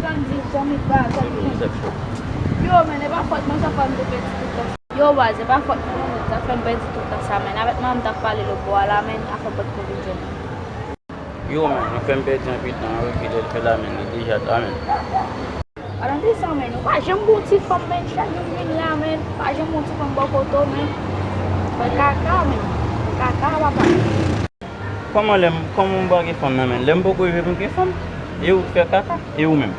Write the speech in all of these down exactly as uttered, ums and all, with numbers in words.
Tann di zanmi pa, zanmi. Yo, men, e pa fòt mwen, sa fè m te pèdi tout tan. Yo, baz, e pa fòt mwen, non, men, sa fè m pèdi tout tan sa, men. Avèk manman m t ap pale lòt bò a la, men, afè m potko vin jwenn. Yo, men, nou fè m pèdi anpil tan, wi, ki lè l fè la, men, li deja ta, men. Padan de sa, men, ou pa janm bon ti fanm, men, chak jou m vin la, men, ou pa janm bon ti fanm bò kote w, men. Fè kaka, men. Fè kaka, papa. Kòman lè m, kòman m pa gen fanm nan, men? Lè m poko rive pou m gen fanm, e ou k fè kaka, e ou menm?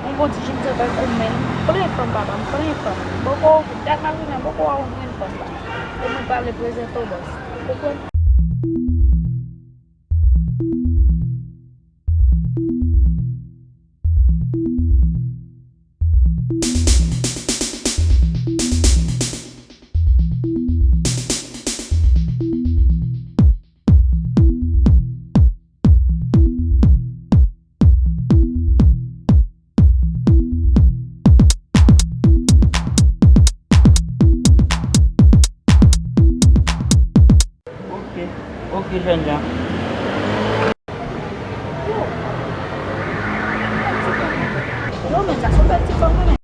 Yon bon ti jèn sòt tankou m, men, m plen fanm, papa, m plen fanm. M poko, dat m ap rive, m poko wè yon grenn fanm, papa. E mwen pa vle prezante w, bòs. Ou konprann? Ok, ok, jènjan. Yo, men, sa se yon bèl ti fanm, wi, men.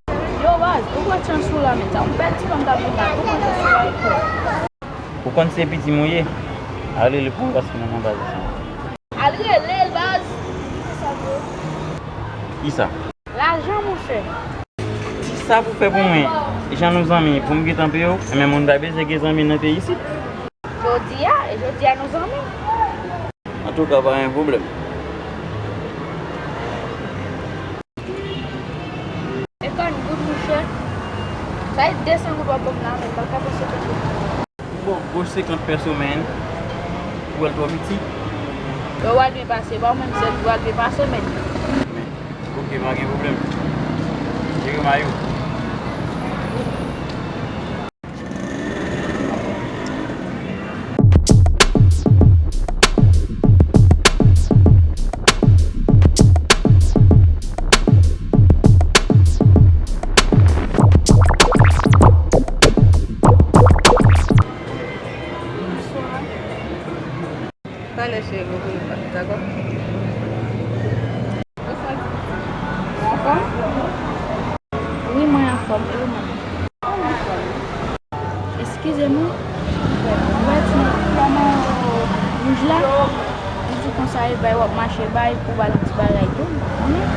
Yo, baz, ou pran chans ou la, men, sa yon bèl ti fanm k ap vin la, ou pran chans ou la, wi. Ou konn se pitim ou ye? Al rele pou mwen paske mwen nan baz. Al rele l, baz. Kisa? Lajan, monchè. Sa pou fè pou mwen, jan nou zanmi, pou m gentan peye w, men moun pa bezwen gen zanmi nan peyi isit. Jodi a, e jodi a nou zanmi. Antouka, pa gen pwoblèm. E kan goud, monchè? Sa e de san goud w ap ban m la, men m pa ka panse kèk goud. Bon, goch senkant pèso, men. Ou wè l twò piti? Lè w al byen pase, pa w menm sèl, ou al byen pase, men. Men, ok, pa gen pwoblèm. Jere may ou. Talè, cheri, pou nou pale, dakò? Ou anfòm? Wi, mwen anfòm. E ou menm? Eskize mwen. Ou wè ti manman wouj la? Li di konsa e bay w ap mache bay pou ba l yon ti bagay tou.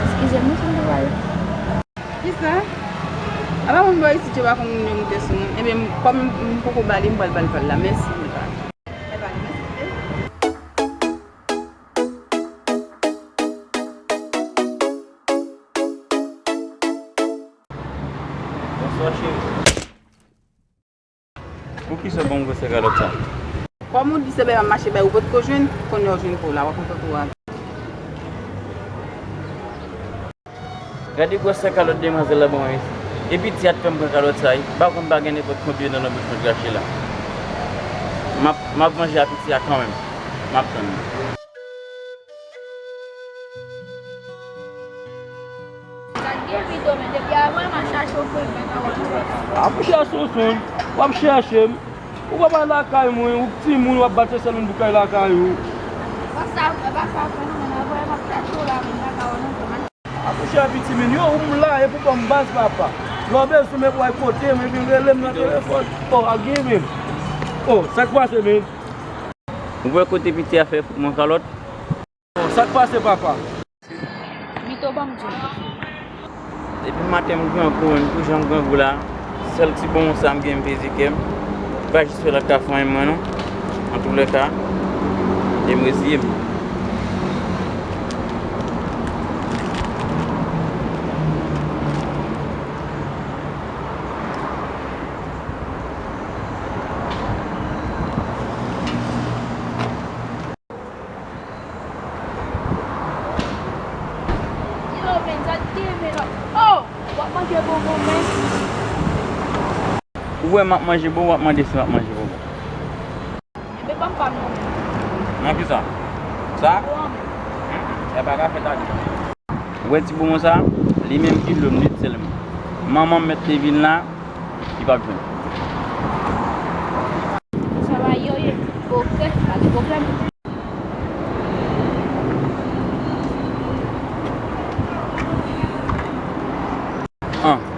Eskize mwen, si m te ba l. Kisa? Apa moun bò isit yo pa konn moun yo moute sou mwen? Ebyen, kòm m poko ba li, m pral ba l pa l la. Mèsi, Mika. Bye bye, mèsi. Bonswa, cheri. Poukisa w ban m gwosè kalòt sa? Kòm ou di se bay m ap mache bay, ou potko jwenn, kounye a w jwenn pou w la, w ap kontan pou w a. Gade gwosè kalòt demwazèl la ban mwen. E piti a t fè m pran kalòt sa, wi. M pa konn pa gen nenpòt konbyen nan nan bouch mwen krache la. M ap, m ap manje a piti a kanmenm. M ap tann li. Sa gen videyo, men depi avan m ap chache w, frè m, pa ka wè w. A, monchè, Sonson, w ap chache m. Ou pa bay lakay mwen, ou k timoun, w ap bat se sèl moun pou kay lakay ou. Pa sa, pa sa, frè, non, men avan m ap chache w la, men m pa ka wè w non, frè. A, monchè, piti, men yo, ou m la, e pou ban m baz, papa. Lè w bezwen m, e pou w al kote m, ebyen rele m nan telefòn. O, a gen men. O, sa k pase, men? Ou wè kote piti a fè fout mwen kalòt? Sa k pase, papa? Mito, ban m di w. Depi maten m grangou, menm pou jan m grangou la, sèl ti bonbon sa m gen m peze kè m. Pa jis fè l ak kafou mwen non. Antoulèka, e m reziye m. Yo, men, sa t gen, men, non. Oh! W ap manje bonbon, men. Ou wè m ap manje bonbon, w ap mande si m ap manje bonbon. Enben, ban m pa m non. Nan kisa? Sa? Bonbon. Hmm, sa pa ka fèt ale. Ou wè ti bonbon sa? Li menm ki dlo m, li t sèlman. Manman m mèt te vin la, li p ap jwenn. Sa va yo ye. Ok, pa gen pwoblèm.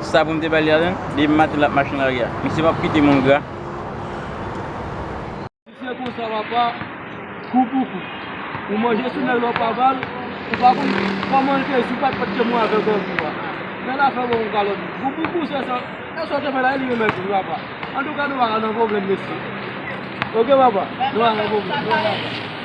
Sa pou m te ba li la, depi maten l ap mache nan lari a. Misye p ap kite moun gra. Misye konsa, papa, kou pou kou. Ou manje sou nèg la, ou pa ba l, ou pa konn kòman l te ye, si w pa t, pa t te mouri avèk anvi a. Men l a fè bon kalòt. Kou pou kou, se sa. E sa w te fè la, e li menm tou, papa. Antouka, nou pa ka nan pwoblèm, mesye. Oke, papa. Nou pa ka nan pwoblèm. Nou pa ka nan pwoblèm.